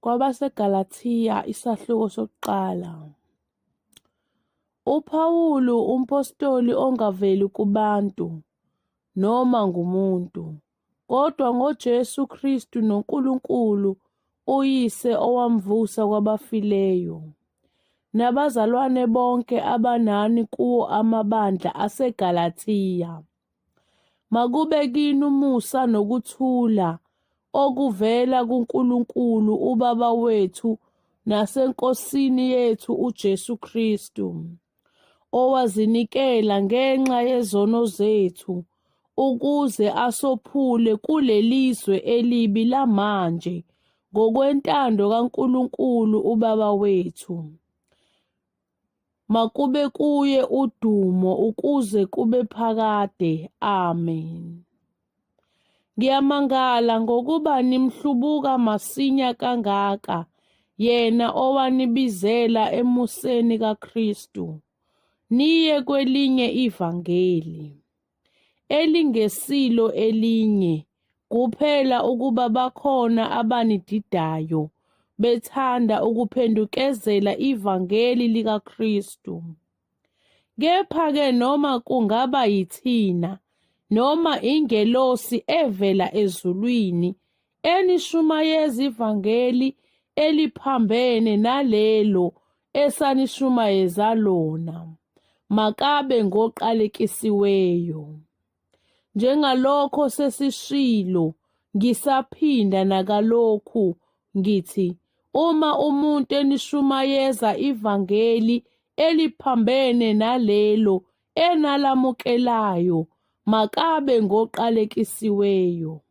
KwabaseGalathiya isahluko sokuqala. UPawulu umpostoli ongaveli kubantu noma ngumuntu, kodwa ngoJesu Kristu noNkulunkulu uYise owamvusa kwabafileyo, nabazalwane bonke abanani kuwo amabandla aseGalathiya. Makube kini umusa nokuthula okuvela kuNkulunkulu uBaba wethu naseNkosini yethu uJesu Kristu, owazinikela ngenxa yezono zethu ukuze asophule kulelizwe elibi lamanje ngokwentando kaNkulunkulu uBaba wethu. Makube kuye udumo ukuze kube phakade. Amen. Ngiyamangala ngokuba nimhlubuka masinya kangaka yena owanibizela emuseni kaKristu, niye kwelinye ivangeli. Elingesilo elinye, kuphela ukuba bakhona abanididayo, bethanda ukuphendukezela ivangeli likaKristu. Kepha-ke noma kungaba yithina noma ingelosi evela ezulwini enishumayeza ivangeli eliphambene nalelo esanishumayeza lona, makabe ngoqalekisiweyo. Njengalokho sesishilo, ngisaphinda nakalokhu ngithi, uma umuntu enishumayeza ivangeli eliphambene nalelo enalamukelayo, makabe ngoqalekisiweyo.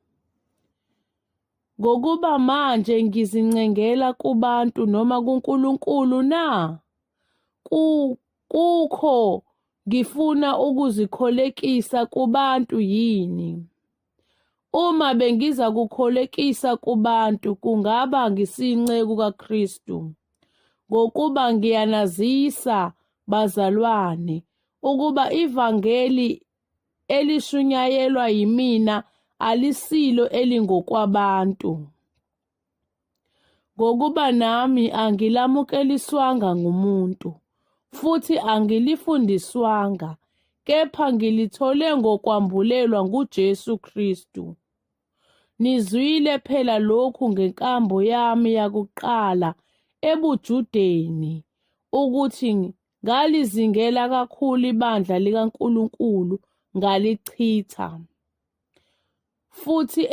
Ngokuba manje ngizincengela kubantu noma kuNkulunkulu na? Ku, kukho ngifuna ukuzikholekisa kubantu yini? Uma bengiza kukholekisa kubantu kungaba ngisinceku kaKristu. Ngokuba ngiyanazisa bazalwane ukuba ivangeli elishunyayelwa yimina alisilo elingokwabantu. Ngokuba nami angilamukeliswanga ngumuntu, futhi angilifundiswanga, kepha ngilithole ngokwambulelwa nguJesu Kristu. Nizwile phela lokhu ngenkambo yami yakuqala ebuJudeni, ukuthi ngalizingela kakhulu ibandla likaNkulunkulu ngalichitha. Futhi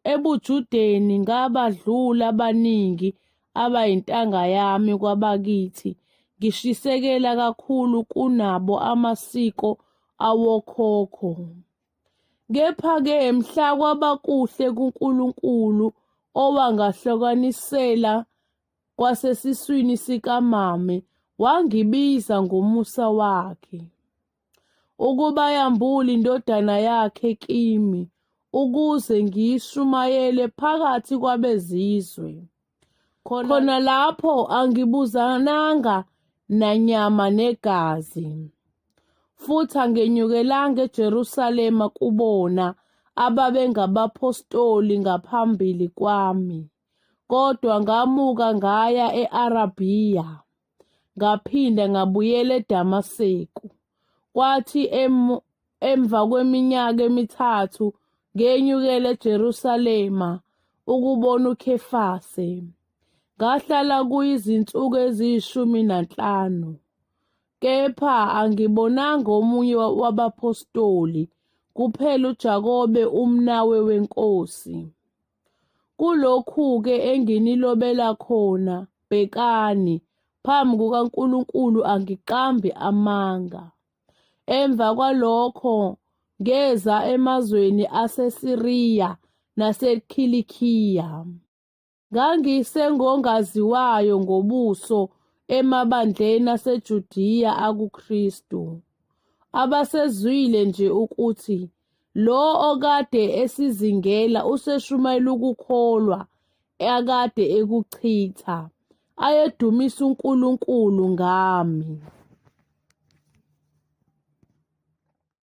ebuJudeni ngabadlula abaningi abayintanga yami kwabakithi, ngishisekela kakhulu kunabo amasiko awokhokho. Kepha-ke mhla kwaba kuhle kuNkulunkulu owangahlukanisela kwasesiswini sikamame wangibiza ngomusa wakhe. Ukuba yambule iNdodana yakhe kimi, ukuze ngiyishumayele phakathi kwabezizwe. Khona lapho angibuzananga nanyama negazi, futhi angenyukelanga eJerusalema kubona ababengabaphostoli ngaphambili kwami, kodwa ngamuka ngaya e-Arabiya. Ngaphinda ngabuyela eDamaseku. Kwathi emva kweminyaka emithathu ngenyukela eJerusalema ukubona uKhefase. Ngahlala kuye izinsuku eziyishumi nanhlanu. Kepha angibonanga omunye wabaphostoli, kuphela uJakobe umnawe weNkosi. Kulokhu-ke enginilobela khona, bhekani, phambi kukaNkulunkulu angiqambi amanga. Emva kwalokho ngeza emazweni aseSiriya naseKhilikhiya. Ngangisengongaziwayo ngobuso emabandleni aseJudiya akuKristu. Abasezwile nje ukuthi lo okade esizingela useshumayela ukukholwa akade ekuchitha, ayedumisa uNkulunkulu ngami.